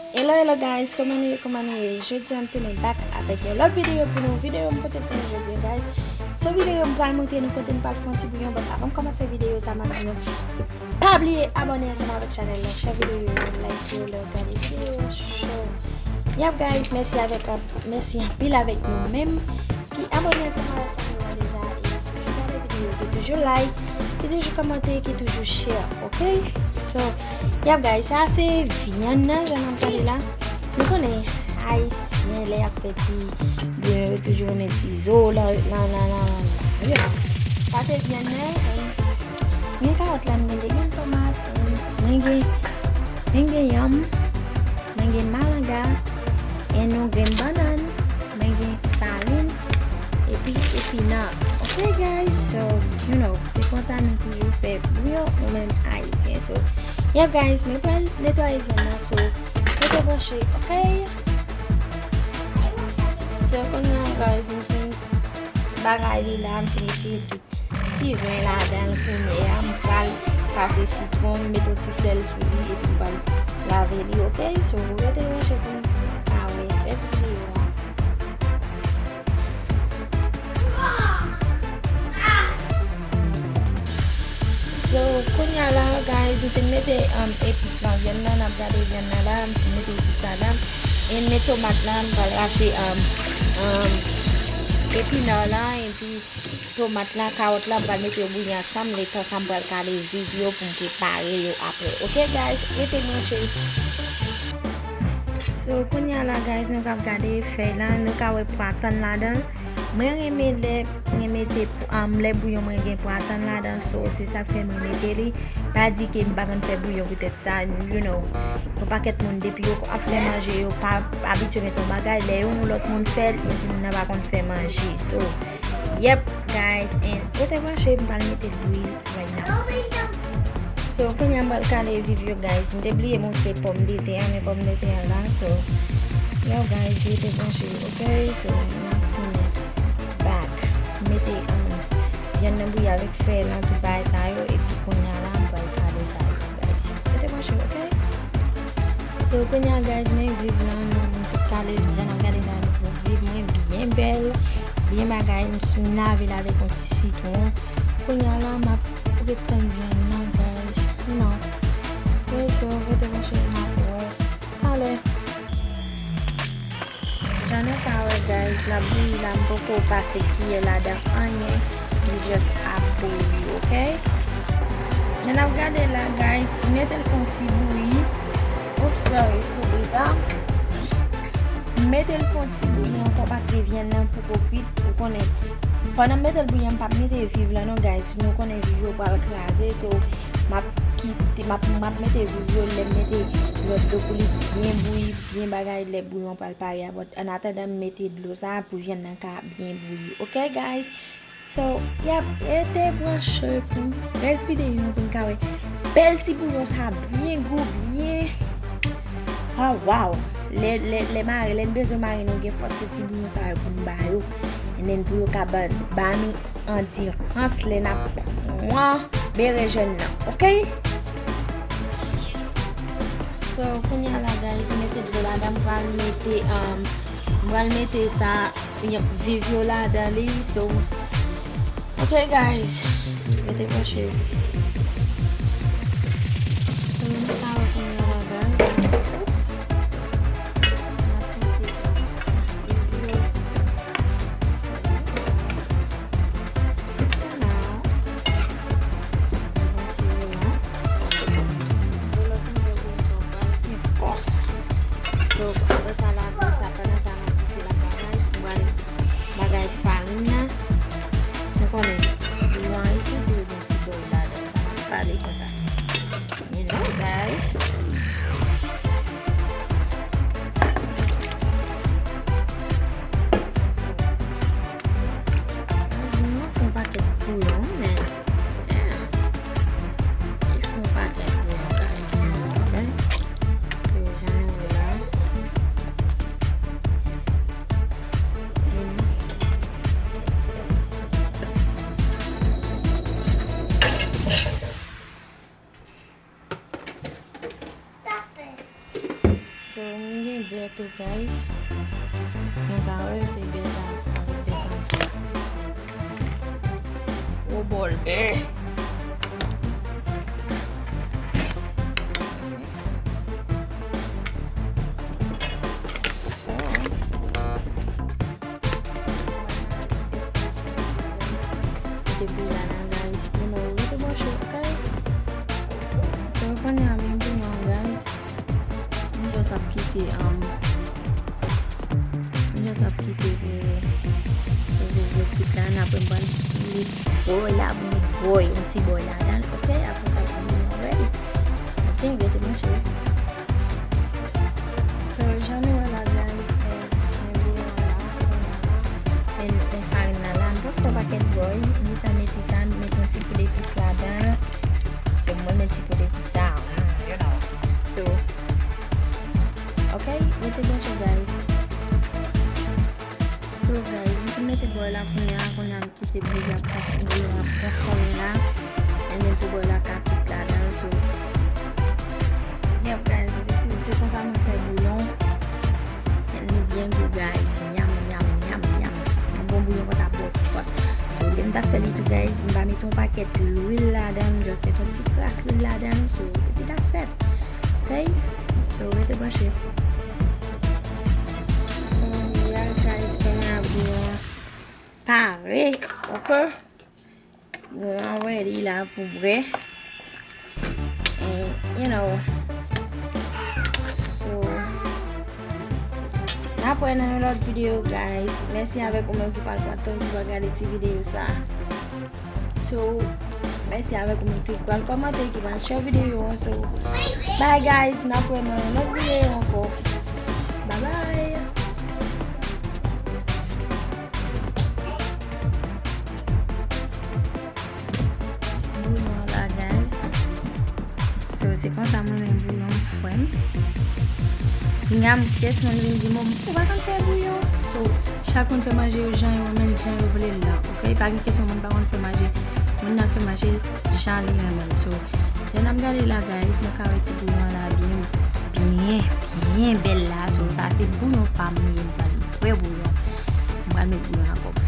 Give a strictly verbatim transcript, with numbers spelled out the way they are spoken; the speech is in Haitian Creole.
Hello, hello guys, kòman nou ye, kòman nou ye? Jodi a m tounen back avèk yon lòt videyo pou nou. Videyo m pote pou nou jodi a, guys, se yon videyo m pral montre nou kote m pral fè yon ti bouyon. But avan m kòmanse videyo sa, m ap di nou, pa bliye abòne ansanm avèk chanèl la, share videyo yo, like yo, lè w gade videyo yo. Yap guys, mèsi avèk, mèsi anpil avèk nou menm ki abòne ansanm avèk chanèl la deja, e ki gade videyo, ki toujou like, ki toujou kòmante, ki toujou share, ok? So, yap guys, sa se vyann nan, jan n ap gade la. Nou konnen Ayisyen, lè y ap fè ti bouyon, yo toujou renmen ti zo nan, nan, nan, nan, nan. Sa se vyann nan, e men kawòt la, m gen de grenn tomat, e men gen, men gen yanm, men gen malanga, e nou gen bannann, men gen farin, epi epinard. Ok guys, so, you know, se konsa nou toujou fè bouyon, nou menm Ayisyen. So, yep guys, mwen pral netwaye vyann nan, so, rete branche, ok? So, kounye a, guys, m fin bagay li la, m fin retire tout ti ven ladan l. Kounye a, m pral pase sitwon, m met yon ti sèl sou li, epi m pral lave li, ok? So, rete branche pou n ka wè rès videyo a. So, kounye a la, guys, m fin mete, um, epis nan vyann nan, n ap gade vyann nan la, m fin mete epis ladan, e m met tomat la, m pral rache, um, um, epinard la, epi tomat la, kawòt la, m pral mete yo bouyi ansanm, letan sa m pral kale viv yo pou m prepare yo apre. Ok, guys, rete branche. So, kounye a la, guys, nou k ap gade fèy la, nou ka wè pwa tann ladan l. Mwen renmen lè mwen mete, um, lè bouyon mwen gen pwa tann ladan, so se sa k fè mwen mete li. Pa di ke m pa konn fè bouyon poutèt sa, you know. Yon pakèt moun, depi yo ap fè manje, yo pa abitye met yon bagay, lè yon lòt moun fè l, yo di moun nan pa konn fè manje. So, yep, guys, and rete branche, m pral mete lwil. Right now. So, kounye a m pral kale viv yo, guys. M te bliye montre pòmdetè a, men pòmdetè a la. So, yo, guys, rete branche, ok? So, n ap tounen back. Mete, um, vyann nan bouyi avèk fèy lan, tout bagay sa yo, epi kounye a la, m pral kale sa yo, guys. Rete branche, ok? So, kounye a, guys, men viv lan, nou, m sot kale l, jan n ap gade la, nou, viv mwen byen bèl, byen bagay, m fin lave l avèk yon ti sitwon. Kounye a la, m ap ret tann vyann nan, guys. You know. Ok, so, rete branche, n ap wè talè. Jan nou ka wè, guys, l ap bouyi la, m poko pase kiyè ladan anyen. Li just ap bouyi, ok? Jan n ap gade la, guys, m mete l fè yon ti bouyi. Oops, sorry, koube sa. M mete l fè yon ti bouyi ankò paske vyann nan poko kwit. Ou konnen, pandan m mete l bouyi a, m p ap mete viv lan non, guys. Nou konnen viv yo pral kraze, so m ap kite, m ap, m ap mete viv yo lè m mete lòt dlo pou li byen bouyi, byen bagay, lè bouyon pral pare a. But, annatandan, m mete dlo sa pou vyann nan ka byen bouyi. Ok, guys? So, yap, rete branche pou rès videyo pou n ka wè bèl ti bouyon sa byen gou, byen. Oh, wow! Lè, lè, lè mare, lè n bezwen mare, nou gen fòs se ti bouyon sa yo pou n ba yo. And then pou yo ka ba, ba nou andirans lè n ap pran berejèn nan, ok? So, kounye a la, guys, m mete dlo ladan, m pral mete, um, m pral mete sa, yep, viv yo ladan li, so, ok, guys, rete branche. So, nou ka wè kounye a la, guys. Oops. So, apre sa, la, apre sa, pandan sa, m ap boute la bagay, m pral bagay farin nan. Nou konnen, bouyon ayisyen toujou gen ti bòy ladan, sa m ap pale konsa. You know, guys. Bouyon, se yon pakèt bouyon, men, yeah. Li fè yon pakèt bouyon, guys. Ok? E jan nou wè la. So, m gen bè tou, guys. Nou ka wè, se bè sa, avèk bè sa. Gwo bòl bè. So, Depi la, la, guys, you know, rete branche, ok? So, kounye a, menm pou mwen, guys. M just ap kite, um, m just ap kite pou, pou vin vin kit la, n ap pran li bòy la, pou met bòy, yon ti bòy ladan l, ok? Apre sa, pou nou ready. Ok, rete branche. So, jan nou wè la, guys, eh, men bouyon la, men, men farin nan la, m pa fè yon pakèt bòy, m gentan mete sa, m met yon ti poud epis ladan. So, mwen met ti poud epis sa, mm, you know. So, ok, rete branche, guys. So, guys, m fin mete bòy la kounye a, kounye a, m kite bouyon ap kase, bouyon ap pran fòm la. And then pou bòy la ka kit ladan l, so. Yep, guys, this is, se konsa mwen fè bouyon. And li byen gou, guys. Yam, yam, yam, yam. Yon bon bouyon konsa ba w fòs. So, lè m t ap fè li tou, guys, m pa mete yon pakèt lwil ladan l, m just mete yon ti kras lwil ladan l. So, epi that's it. Ok? So, rete branche. So, yeah, guys, kounye a bouyon an pare, ok? Bouyon an ready la pou bwè. And, you know, so, n ap wè nan yon lòt videyo, guys. Mèsi avèk ou menm ki pral pran tan ki pral gade ti videyo sa. So, mèsi avèk ou menm tou ki pral kòmante, ki pral share videyo an. So, bye guys, n ap wè nan yon lòt videyo ankò. Bye bye. Bouyon an la, guys. So, se konsa mwen menm bouyon m fè m. Gen pyès moun vin di m, "Ou pa konn fè bouyon?" So, chak moun fè manje yo jan yo renmen l, jan yo vle l la, ok? Pa gen kesyon moun pa konn fè manje. Moun nan fè manje jan li renmen l. So, lè n ap gade la, guys, nou ka wè ti bouyon an la byen, byen, byen bèl la. So, sa se bouyon pa m li ye, m pral bwè bouyon. M pral met bouyon ankò.